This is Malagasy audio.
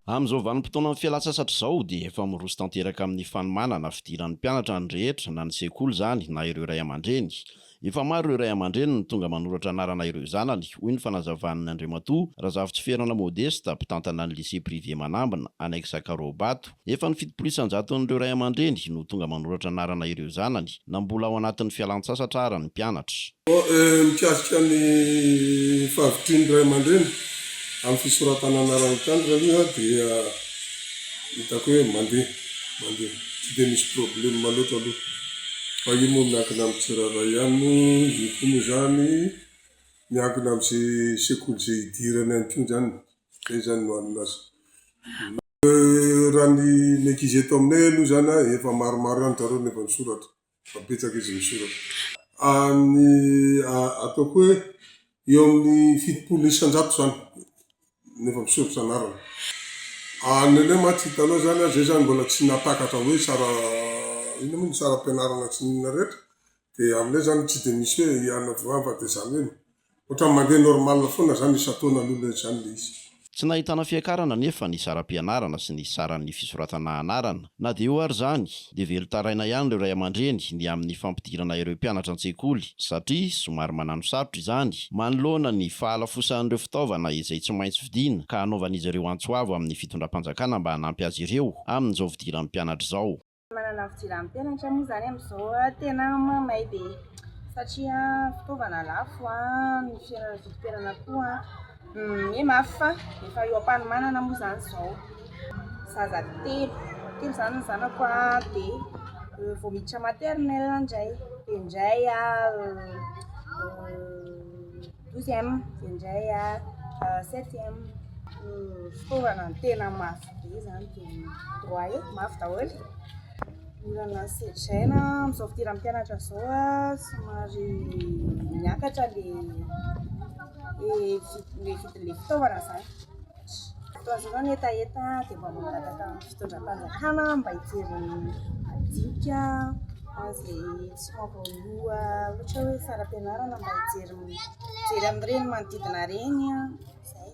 Amin'izao vanim-potoanan'ny fialantsasatra izao dia efa miroso tanteraka amin'ny fanomanana fidiran'ny mpianatra ny rehetra na ny sekoly izany na ireo ray aman-dreny. Efa maro ireo ray aman-dreny no tonga manoratra anarana ireo zanany, hoy ny fanazavan'ny Andriamatoa Razafitsiferana Modeste, mpitantana ny Lycée Privé Manambina, annexe Karaobato. Efa ny 70 isan-jaton'ireo ray aman-dreny no tonga manoratra anarana ireo zanany, na mbola ao anatin'ny fialan-tsasatra ara ny mpianatra. Mikasika ny fahavitrian'ny ray aman-dreny amin'ny fisoratana anaran'ny mpianatra aloha dia hitako hoe mandeha, mandeha. Tsy dia misy problème loatra aloha. Fa io moa miankina amin'ny tsirairay ihany moa, io koa moa izany miankina amin'izay sekoly izay idirany ihany koa izany. Izay izany no hanina azy. Raha ny ny ankizy eto aminay aloha izany an, efa maromaro ihany zareo no efa nisoratra. Fa betsaka izy misoratra. Ny ataoko hoe eo amin'ny 70 isan-jato izany no efa misoratra anarana. Ny anay mantsy hitanao izany an, izay izany mbola tsy nahatakatra hoe sara inona moa ny saram-pianarana sy ny inona rehetra, dia aminay izany tsy dia misy hoe hianatra fa dia izany hoe Ohatran'ny mandeha normal foana zany isan-taona aloha ilay zany ilay izy. Tsy nahitana fiakarana anefa ny saram-pianarana sy ny saran'ny fisoratana anarana. Na dia eo ary izany, dia velon-taraina ihany ireo ray aman-dreny ny amin'ny fampidirana ireo mpianatra an-tsekoly satria somary manano sarotra izany manoloana ny fahalafosan'ireo fitaovana izay tsy maintsy vidiana ka hanaovan'izy ireo antso avo amin'ny fitondram-panjakana mba hanampy azy ireo amin'izao fidiran'ny mpianatra izao. Manana fidiran'ny mpianatra moa izany amin'izao tena mamay be satria fitaovana lafo, ny fiainana vidim-piainana koa mihamafy fa efa eo am-panomanana moa izany izao. Zaza telo, telo izany ny zanako dia vao miditra maternelle indray, dia indray douzième, dia indray septième. Fitaovana no tena mafy be izany dia ny droit e, mafy daholo. Olana sedraina amin'izao fidiran'ny mpianatra izao somary miakatra ilay vidin'ilay fitaovana izany. Toa izao izany hetaheta dia mba mangataka amin'ny fitondram-panjakana mba hijery ny madinika izay tsy mahavoaloa ohatra hoe saram-pianarana mba hijery mijery amin'ireny manodidina ireny. Izay.